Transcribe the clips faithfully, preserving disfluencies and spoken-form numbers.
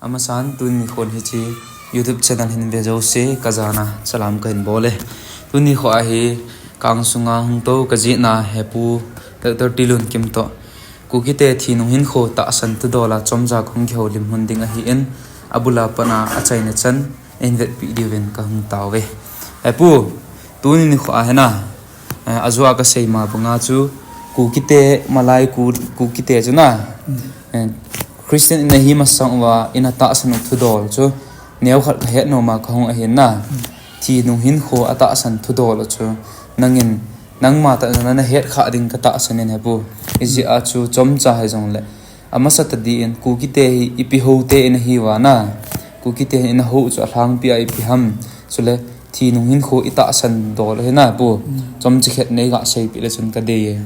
Amasan tuni khon hiche YouTube channel hin ve jouse kajana salam kahin bole. Tuni kho ahi kang sunga hung tou kajina hepu Doctor Tilun Kim to Kukite thi nung hinkho tahsan thudola chomcha kahung kihoulim hun ding ahin, abula pana achaina chan ahin vetpi diuvin kahung taove. Hepu, tuni nikho ahina, eh, ajua kasei ma banga chu, Kukite malai Ku, Kukite chu na, eh, Christian ina hi masang uva ina tahsan u thudol chu, neokhat kahet nom a kahung ahin na, thi nung hinkho atahsan thudol chu, nangin, nangma tah nana het kha ding katahsan in hepu, ijeh a chu chomcha hijongle, amasa tadi in, Kukite hi ipi houte ina hiuva na, Kukite hi ina hou chu alhangpi a ipi ham, chule thi nung hinkho itahsan dol hina pu, chomcha khat nei gaseipi le chun kadei e.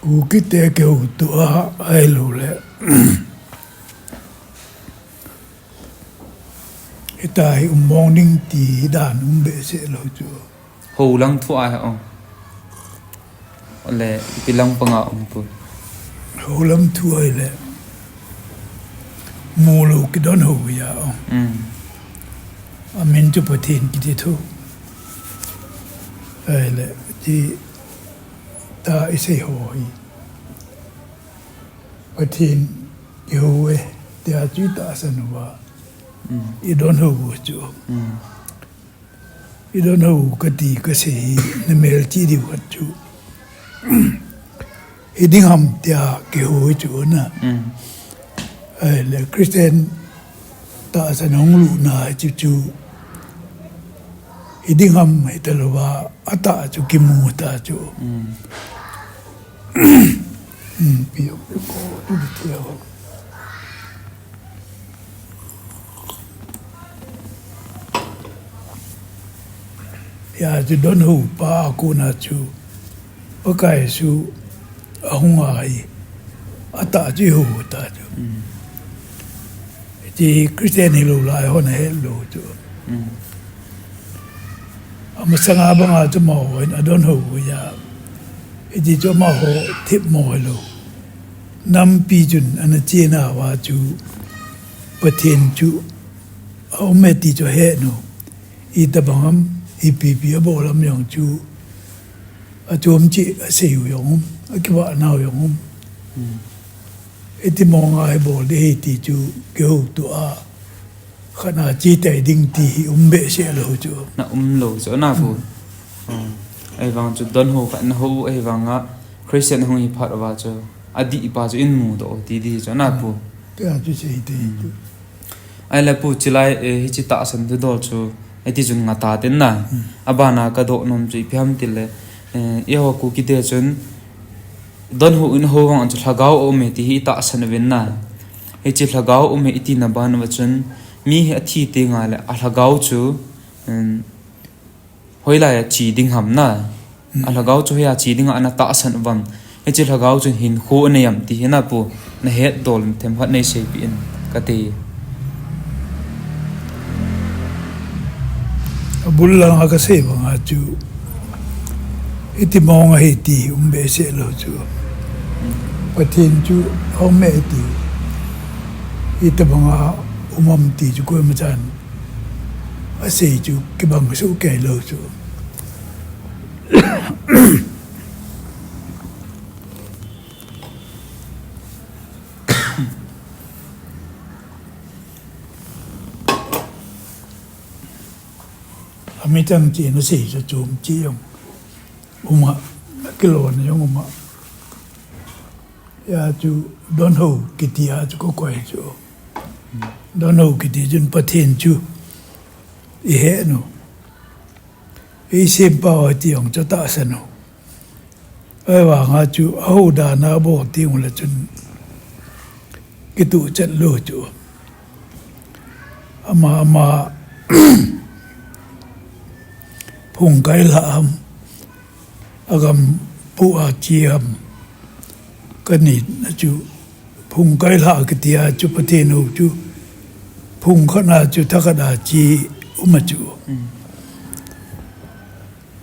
Kukite kihoutoa ahilou le. Hita hi um mong ding ti dan um behseh lou chu. Houlang thu ahi o. Le, ipi lang panga um pu. Houlang thu ahile. Mulou kidon hou ya o. Amin chu Pathen kiti thu. Ahile, ti ta isei ho hi. Pathen kihou e, tia chu tahsan uva. Idon hou u chu. Idon hou u kati kasei hi, namelchih diu khat chu. Hiding ham tia kihou chu na. Ahile Christian tahsan hung lutna chu chu. Hiding ham hita louva, atah chu kimu ta chu. Pi o, pi o, tu di tia ho. Hia chu don hou pa a kona chu, Pakai chu ahung ahi, atah chu ihou ta chu. Hiche Christian hilou lai hon ahet lou chu. Amasanga banga chu amaho hin adon hou uva. Hiche chu amaho themmo hilou. Nampi chun ana chena uva chu Pathen chu aume ti chu ahet u. Itobang ham, ipi ipi abol ham jong chu, achom cheh asei u jong um, akivah nau jong um. Iti monga hi bol ding ahi ti chu, kihoutoa, khatna chetai ding ti hi um behseh lou chu. Na um lou chu, na pu. Ahivang chu don hou khat na hou, ahivanga Christian hung hi phat uva chu, adih pa chu in mudoh ti di chu, na pu. Tia chu sei thei chu. Ahile pu, chulai, eh, hiche tahsan thudol chu, iti chun ngata ten na. Abana kadoh nom chu ipi ham tile, eh, eiho Kukite chun, don hou in hou vang chu lhagao aume ti hi itahsan uvin na. Hiche lhagao aume itina ban uva chun, mi hi athi tengle, alhagao chu, hoilai a che ding ham na. Alhagao chu hoiya che dinga ana tahsan uvam. Hiche lhagao chun hinkho anei am ti hi na pu, nahet dol themkhat neiseipeh in kati. Abul langa kasei banga chu, iti mong ahi ti um behseh lou chu. Pathen chu aume ti, itobanga um am ti chu koimachan asei chu kibang soh kei lou chu. Amitang cheh nasei chu chom cheh jong uma, akilona jong uma. Hia chu don hou kiti a chu kakoi chu. Don hou kiti chun Pathen chu ihe u, eisempau ahi ti jong chu atahsan u. Ahivanga chu ahou dan a abol tengule chun kituh chet lou chu. Ama ama phung kailhah ham, agam pu a che ham, kanina chu phung kailhah kiti a chu Pathen hou chu phung khatna chu thakhat a che uma chu.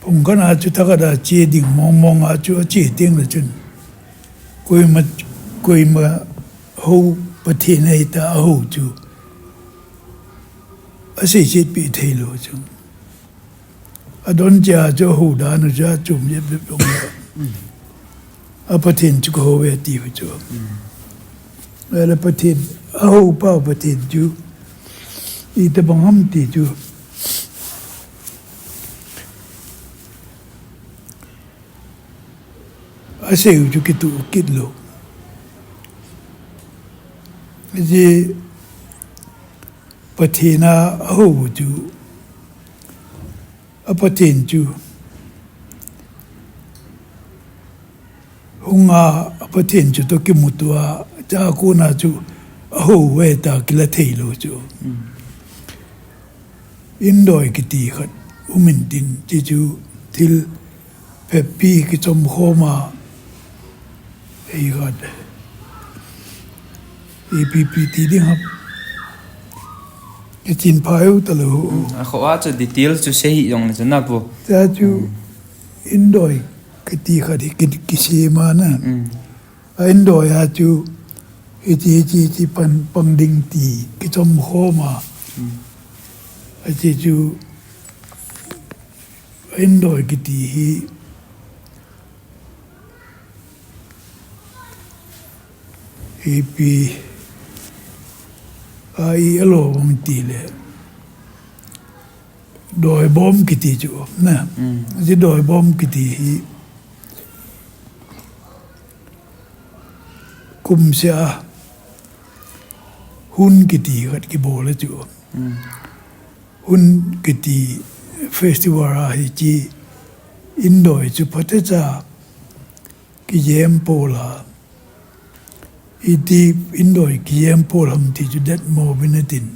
Hung khat a chu thakhat a che ding mong mong a chu ache teng le chun, koima, koima hou Pathen ahi ta a hou chu asei chet pi thei lou chu. Adon che a chu ahou dan u chu achom jep jep jong le. A Pathen chu kahou ve ti u chu. Ahile Pathen, ahou pa Pathen chu itobang ham ti chu asei u chu kitoh kit lou. Hiche Pathen a ahou u chu, a Pathen chu hung a, a Pathen chu toh kimuto a, chua kona chu ahou ve ta kila thei lou chu. Indoi kiti khat um intin, hiche chu thil phepi kichom khom a, ei khat, ipi pi ti ding ham, kichin phai u talou. Akhoh a chu detail chu sei hih jong le chu na pu. Chua chu indoi kiti khat hi ki, kisem a na. A indoi a chu hiche, hiche, hiche pan pang ding ti kichom khom a. Hiche chu indoi kiti hi, ipi a i alo bang ti le, doibom kiti chu na. Hiche doibom kiti hi kum seh a Hun kiti khat kibol a chu. Hun kiti festival a hiche indoi chu phatecha kijem pol a, iti indoi kijem pol ham ti chu det mo vin atin,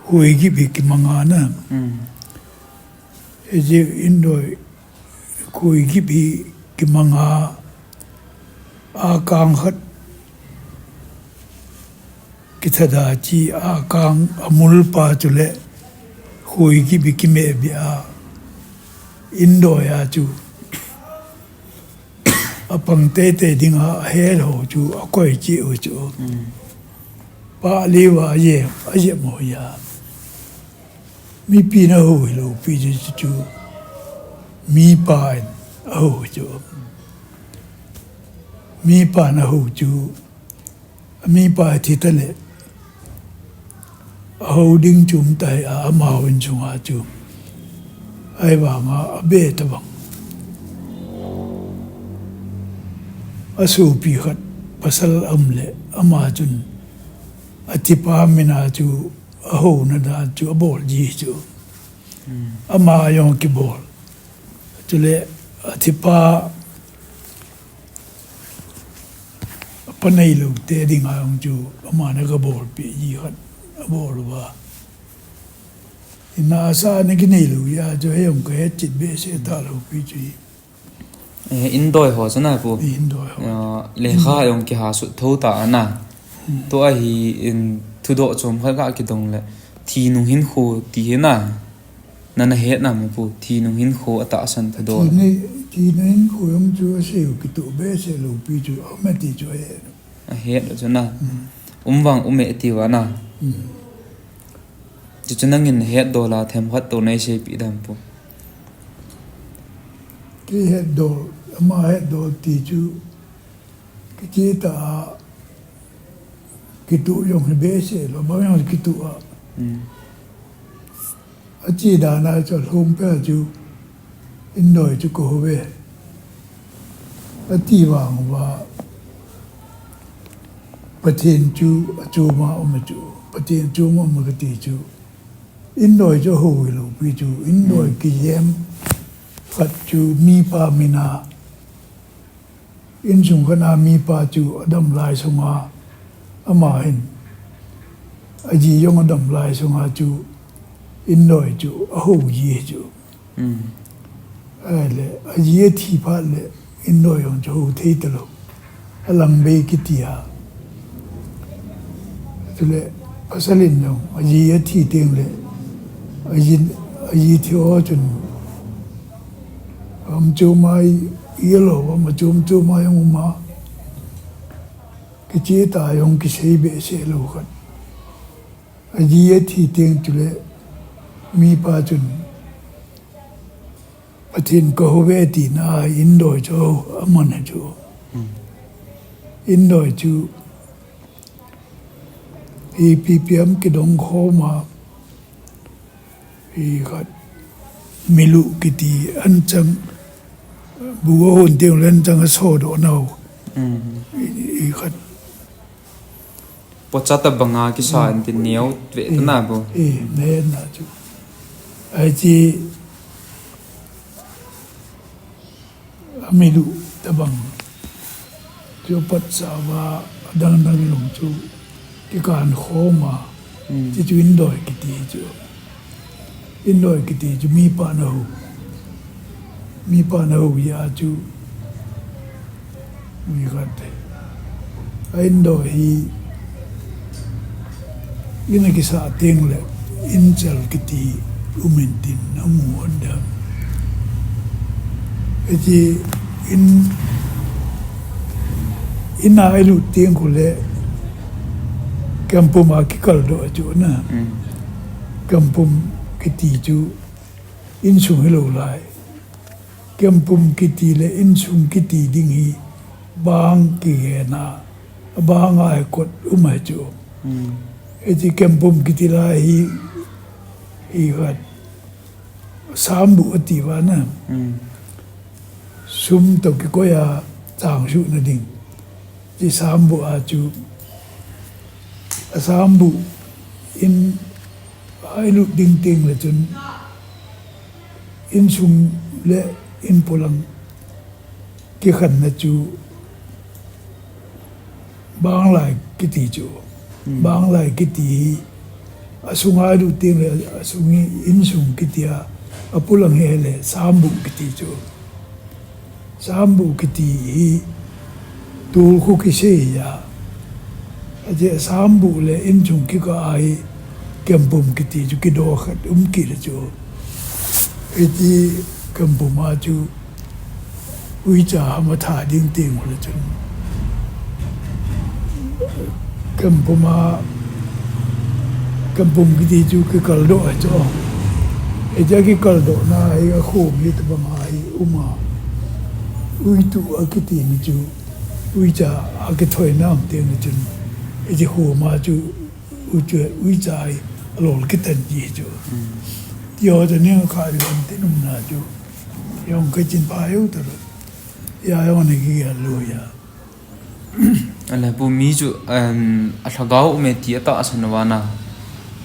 khuigip hi kimang a na. Hiche indoi khuigip hi kimang a, akang khat kithada chi, akang amul pa chule khuigip hi kimeh beh a, indoi a chu apang teitei dinga ahet ho chu akoi cheh u chu. Pah leuva ajem, ajem ho a. Mipi in ahou hilou pi chu, chu, chu mipa in ahou chu. Mipa in ahou chu, mipa thi ta le, ahou ding chu um tai a, amahon chunga chu. Ahivanga abeh tabang. Asopi khat pasal aum le, ama chun athipa mina chu ahouna dan chu abol ji chu. Ama jong kibol. Chule athipa apa neilou te dinga jong chu ama na kabolpeh ji khat abol uva. Ina asa na kinei lou a chu hijong kahet chet behseh talou pi chu hi. Eh, indoi ho chu na pu. Indoi ho. Ah, lekha jong kiha sut tho ta ana. Tua hi in thudoh chom khat kakidong le. Thi nung hinkho ti hi na. Nana het nam pu. Thi nung hinkho atahsan thudoh. Thi nung hinkho jong chu asei u kitoh behseh lou pi chu ama ti chu ahet. Ahet u chu na. Um vang um e ti uva na. Chuchu nangin nahet dol a themkhat tou neiseipeh dam pu. Kei het dol, ama het dol ti chu, kiche ta a, kitoh jong hi behseh lou, bang jong kitoh a. Ache dan a chu alhom pet chu, indoi chu kahou ve. Ati vang uva, Pathen chu achom a um e chu, Pathen chom a um e kati chu, indoi chu ahou hilou pi chu, indoi kijem khat chu mipa mina, insung khat a mipa chu adam lai sunga, ama hin, aji jong adam lai sunga chu, indoi chu ahou ji chu. Ahile, aji athi phat le, indoi jong chu hou thei talou. Alang bei kiti a. Chule, pasal in jong, aji athi teng le, aji, aji thi ho chun, Chom chom a i, i lo, ama chom chom a jong um a. Kicheh ta jong kisei behseh lou khat. Aji athi teng chule mipa chun Pathen kahou ve tina a indoi chu aman ahi chu. Indoi chu ipi pi ham kidong khom a, i khat milu kiti anchang, bu ahon teng le anchang asodoh nau. I, i khat Pocha tabang a kisa in tin neo ve tana bo. I, ne na chu. Ahi chi, amilu tabang chu apat sa va, adang dang jong chu kikan khom a, chi chu indoi kiti chu. Indoi kiti chu mipa na hou. Mipa na hou a chu mi khat te. A indoi hi ina kisa teng le inchal kiti um in tin amu hon dam. Achi in, ina ilut teng khu le kempum a kikaldoh chu na. Kempum kiti chu insung hilou lai. Kempum kiti le insung kiti ding hi bang kigen a, bang a hi kot um ahi chu. Hichi kempum kiti lai hi, hi khat sambu ati va na. Sum toh kikoi a chang suhna ding. Chi sambu a chu, a sambu in a ilut ding teng le chun insung le inpolang kikhenna chu banglai kiti chu. Banglai kiti hi asung a ilut teng le asung hi insung kiti a, apolang hi le sambu kiti chu. Sambu kiti hi tol khu kisei a. Achi sambu le insung kikah a hi kempum kiti chu kidoh khat um kit le chu. Hichi kempum a chu uicha ham atha ding teng le chun. Kempum a, kempum kiti chu kikaldoh ahi chu. Hichi kikaldohna hi akhomi tabang a hi um a. Uituh akiti ni chu uicha akithoina um teng le chun. Hichi khom a chu uicha, uicha hi alol kitan ji chu. Ti ho chu ning kha ri an tin umna chu. Jong kachin pha jong ta ro. Hia jong ni kigel lou a. Ahile bu mi chu, em, alhagao um e ti atahsan uva na.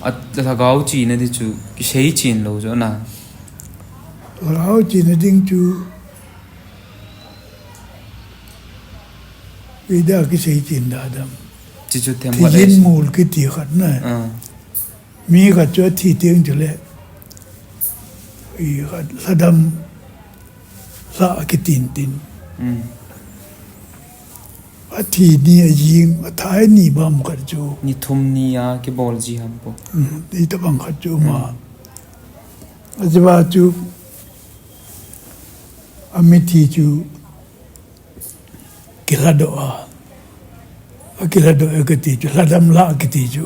A, alhagao china ding chu kisei chen lou chu na. Lhagao china ding chu, ida kisei chen da dam. Chi chu them. Thijin mul kiti khat na. Mi khat chu athi teng chule, i khat lhadam lha akitin tin. Athi ni ajing, athai ni bam khat chu. Ni thum ni a kibol ji ham po. Ni tabang khat chu ma. Ajiva chu, amithi chu, kilhadoh a. Akilhadoh e kiti chu, lhadam lha kiti chu.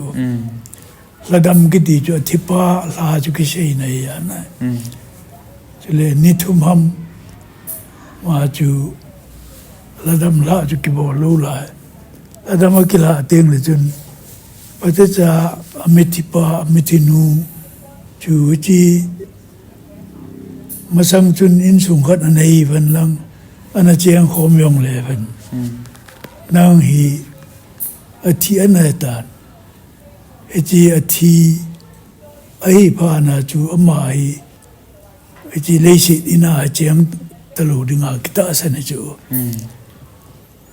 Lhadam kiti chu, athipa lha chu kiseina hi ana. Chule ni thum ham ma chu, lhadam lha chu kibol lou lai. Lhadam akilha teng le chun, pate cha amithipa, amithinu chu chi Masang chun insung khat anei ven lang, ana cheng khom jong le ven. Nang hi athi ana tan. Hichi athi ahi phat na chu ama hi, hichi leiset ina acheng talou dinga kitahsan ahi chu.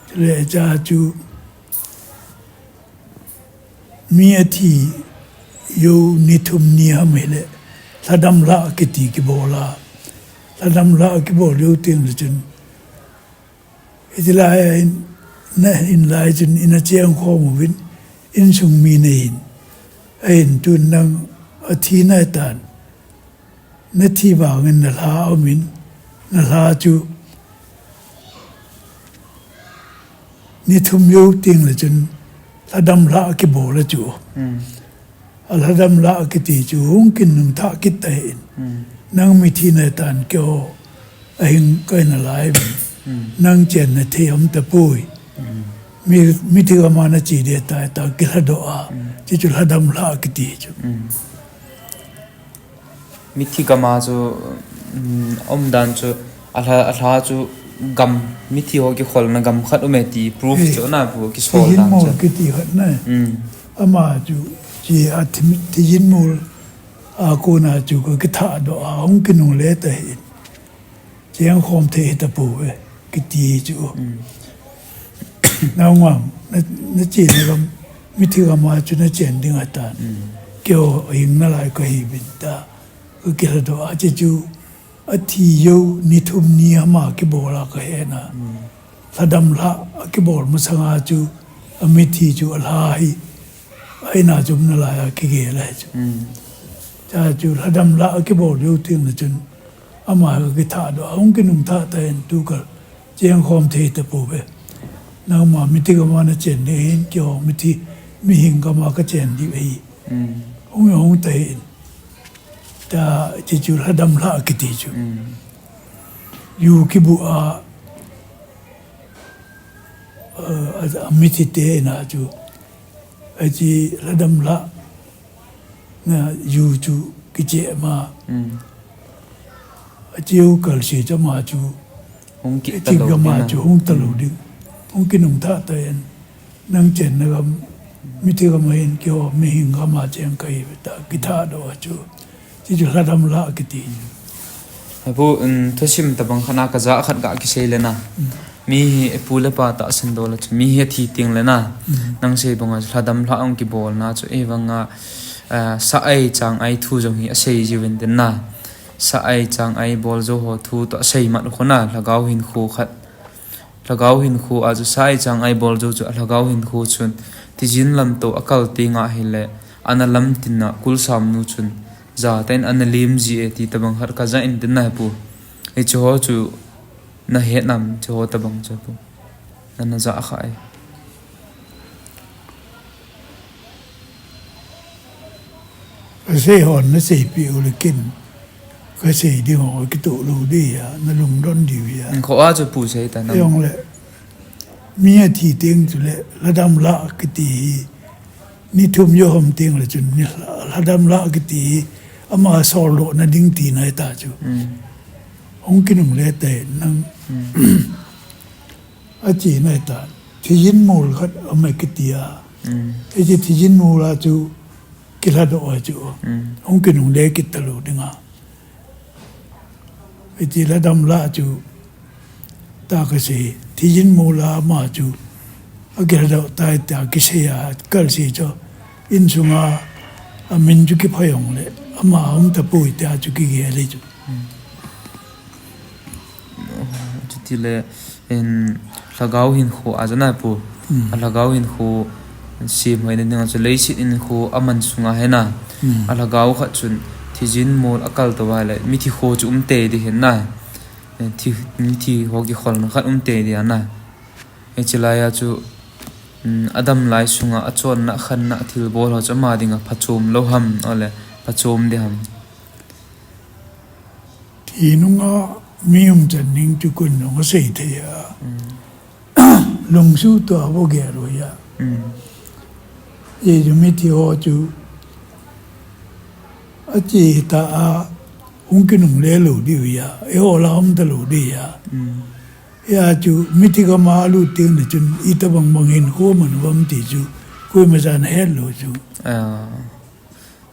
Chule cha chu Mi athi jou ni thum ni ham hile, lhadam lah kiti kibol a. Lhadam lah kibol jou teng le chun, hiti lai a in, na in lai chun, ina cheng khom uvin, insung mi na hin. Ahin tun nang athi na tan. Nathi vangin nalha aumin, Na lha chu ni thum jou teng le chun lhadam lha kibol a chu. Hmm. A lhadam lha kiti chu hung kinung thah kit ta hin. Hmm. Nang mithi na tan keo a hing kai na lai. Hmm. Nang chen na thei om ta pui. Hmm. Mi, mithi gam a na chi de ta ta kilha do a. Hmm. Chi chu lhadam lha kiti chu. Hmm. Mithi gam a chu, um, umdan chu, a lha, a lha chu gam, mithi ho kikholna gam khat um e ti proof chu na pu kisol dan chu. Thijin mol kiti khat na. Um. Ama chu, chi a thi, thijin mol a kona chu ka kitha do a hung kinung le ta hi. Cheng khom thei ta pu ve, kiti chu. Um. Na ngam, na, na chen na gam, mithi gam a chu na chen ding a tan. Um. Keo hing na lai ka hi bin ta. Ka kilha do a chi chu, a thi jou ni thum ni ama kibol a ka he na. Um. Lhadam lha, a kibol masang a chu, a mithi chu a lha hi. Ai na chum na lai a kigel a chu. Um. Cha chu lhadam lha a kibol jou teng na chun. Ama ka kitha do, a hung kinung thah ta hin tu kal. Cheng khom thei ta pu ve. Nangma mithi gam a na chen ding hin keo mithi, mihing gam a ka chen ding ve. Um. Hung hung ta hin. Ta chi chu lhadam lha kiti chu. Um. Ju kibu a, a, a, a mithi te na chu. A chi lhadam lha na ju chu kiche ma. Um. A chi u kal si cha ma chu. Hung kit ta lou ding a. Chu hung ta lou ding. Hung kinung thah ta hin. Nang chen na gam, mithi gam a hin keo, mihing gam a chen ka hi ta, kitha do a chu. Chi chu lhadam lha kiti. Hai pu, um, thusim tabang khat na ka ja khat ga kisei le na. Um. Mi hi e pu le pa ta sin do la chu. Mi hi a thi teng le na. Um. Nang sei bang a chu lhadam lha hung kibol na chu. E bang a, ah, sa ai chang ai thu jong hi a sei jiu vin tin na. Sa ai chang ai bol jou ho thu to a sei mat khu na. Lhagao hin khu khat. Lhagao hin khu a chu sa ai chang ai bol jou chu a lhagao hin khu chun. Thijin lam to a kal teng a hi le. Ana lam tin na kul sam nu chun. Ja ta in ana lim ji e ti tabang khat ka ja in tin na pu. Hi chu ho chu na het nam chu ho tabang chu pu. Na na ja kha ai. Ka sei hon na seipi u le kin. Ka sei ding ho kitoh lou ding a, na lungdon diu a. Kho a chu pu sei ta na. Jong le. Mi a thi teng chu le, lhadam lha kiti hi. Ni thum jou hom teng le chun, ni lha, lhadam lha kiti hi. Ama sol lo na ding ti na ta chu. Mm. Hung kinung le te nang. Mm. A chi na ta. Thijin mol khat a me kiti a. Mm. E chi thijin mol a chu kilha do a chu. Mm. Hung kinung le kit ta lou ding a. E chi lhadam lha chu. Ta ka sei. Thijin mol a ma chu. A kilha do ta ta kisei a kal sei chu. In sunga a min chu kipha jong le. Ama um ta pui ta chu kigel le chu. Mm. Chuti le, in, lhagao hin khu a chu na pu. Mm. A lhagao hin khu, sim hoi na ding a chu leiset in khu a man sunga he na. Mm. A lhagao khat chun, thijin mol a kal to vai le, mithi khu chu um te di hin na. Eh, thi, mithi ho kikholna khat um te di a na. E chi lai a chu, mm, a dam lai sunga a chonna khanna thil bol ho chu ama ding a phachom lou ham, ole, phachom di ham. Thi nunga mi um chan ning chu kun nung a sei thei a. Mm. Lungsuh to a bo ge ro ya. Mm. Ye ju mithi ho chu. A chi ta a hung kinung le lou diu a. E ho la um ta lou di a. Mm. Ya chu mithi gam a lut teng le chun i ta bang bang hin khu man vam ti chu. Koima jan het lou chu. Ah.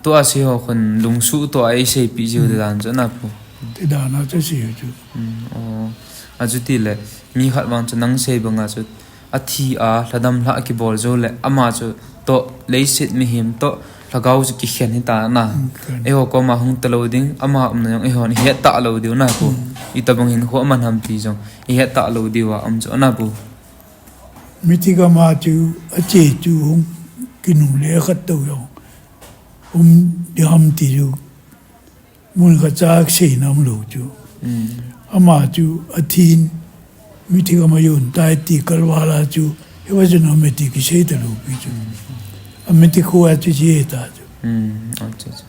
Tua sei ho khun lungsuh to a i seipi jiu ti dan chu na pu. Ti dan a chu sei chu. Mm, oh. A chuti le, mi khat vang chu nang sei bang a chu, a thi a, lhadam lha kibol jou le, ama chu to, leiset mihem to, lhagao chu kikhen hi ta na. Mm, khen. Eiho koma hung ta lou ding, ama umna jong, eiho ni het ta lou diu na pu. Mm. I ta bang hin khu a man ham ti jong, i het ta lou diu a, um chu na pu. Mithi gam a chu, a chi chu hung kinung le khat to jong. Um, di ham ti chu. Mun khat cha sei nam lou chu. Mm. ama chu athin, mithi gam a ajon tai ti kalval a chu, hiva chu nom e ti kisei talou pi chu. Amithi khu a chu hiche ta chu. Hmm, acha, acha.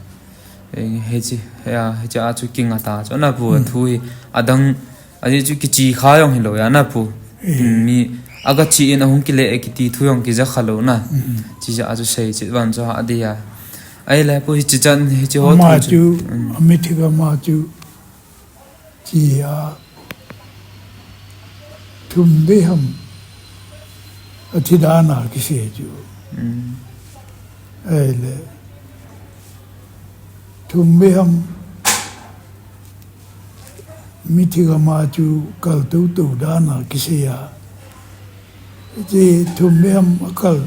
Eh, hiche, ya, hiche a chu kinga ta chu. Na pu, hmm, thu hi, adang, ahi chu kichi kha jong hilou ya, na pu. Eh. Hmm, mi, aga chi in ahung kile e kiti thu jong kija kha lou na. Hmm. Hiche a chu sei cheh vang chu ha dia. Ahile pu hiche chan, hiche ho ama thu chu, chu, hmm, amithi gam a chu, Chia thum vei ham athi dan a kisei chu. Mm. Ahile thum vei ham mithi gam a chu kal tou tou dan a kisei a. Hiche thum vei ham akal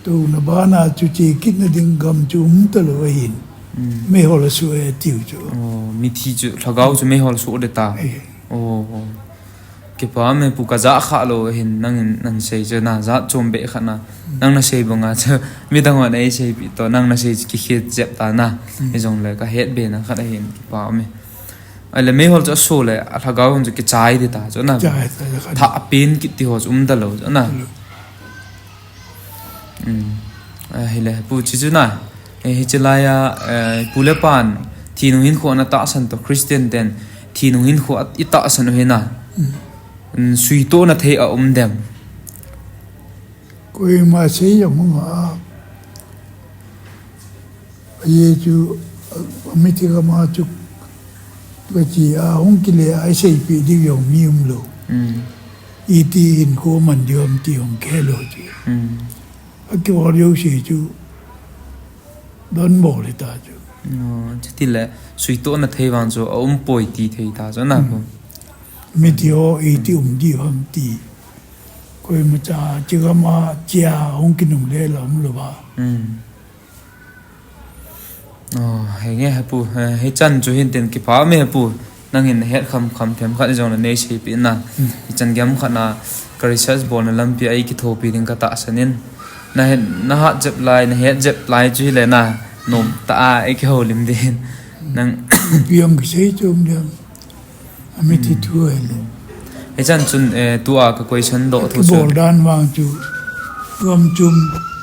touna bana chu che kitna ding gam chu um talou ahin. Mm. Meihol asoh e tiu chu. Oh, mithi chu, lhagao chu meihol asoh de ta. Eh. Oh, oh. Kipa me pu, kajah kha lou ahin, nangin nasei chu na jat chom be khat na. Mm. Nang nasei banga chu midang hon eiseipeh toh, nang nasei chu kikhet jep ta na. Mm. Hijongle kahet be na khat ahin, kipa me. Ahile meihol chu asoh le, alhagao hon chu kichai di ta chu na. Chai ta le khat. Thah pen kiti ho chu um talou chu na. Talou. Um. Ahile, pu, hiche chu na. Eh, hiche laiya, eh, pu le pan, thi nung hinkho ana tahsan toh, Christian ten, thi nung hinkho a, itahsan u hi na. Um. Um, suitohna thei aum dem? Koima sei jong um a. Ajeh chu, a, mithi gam a chu, kachi a, hung kile a, eiseipeh diu jong mi umlou. Mm. Iti hinkho man diu ham ti jong kihe lou chu. Mm. Akibol jouse chu, donbol hita chu. Oh, chutile, suitohna thei vang chu, aum poi ti thei ta chu na. Mm. Mithi ho, iti um diu ham ti. Koimacha, hiche gam a, chia, hung kinungle la umlou va. Mm. Oh, henge he pu, eh, hichan chu hin tin kipa me he pu. Nangin nahet kham kham themkhat jongle neiseipeh na. Hmm. Hichan gei khat na ka research bolna lampi a eikithopi ding katahsan in. Nahet, nahat jep lai, nahet jep lai chu hile na. Nom tah a eikihoulim ding. Nang. Ipi jong kisei chom ding. Amithi thu ahile. Hichan chun, eh, tua ka question doh thu chu. Kibol dan vang chu, gam chom,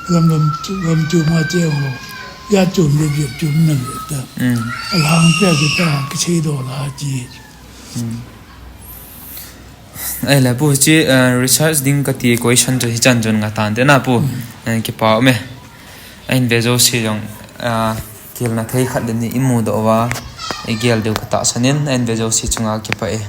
gam, gam, gam chom a che ho. Ijat chom le, ijat chom na le ta. Mm. Alhang pia chu ta, kisei doh la chi. Mm. Ahile pu, hiche, eh, research ding kati question chu hichan chun ngah tan te na pu. Mm. Eh, kipa me. Ahin ve jouse jong, ah, gelna thei khat le ni imu doh uva, igel diu katahsan in, ahin ve jouse chunga kipa e.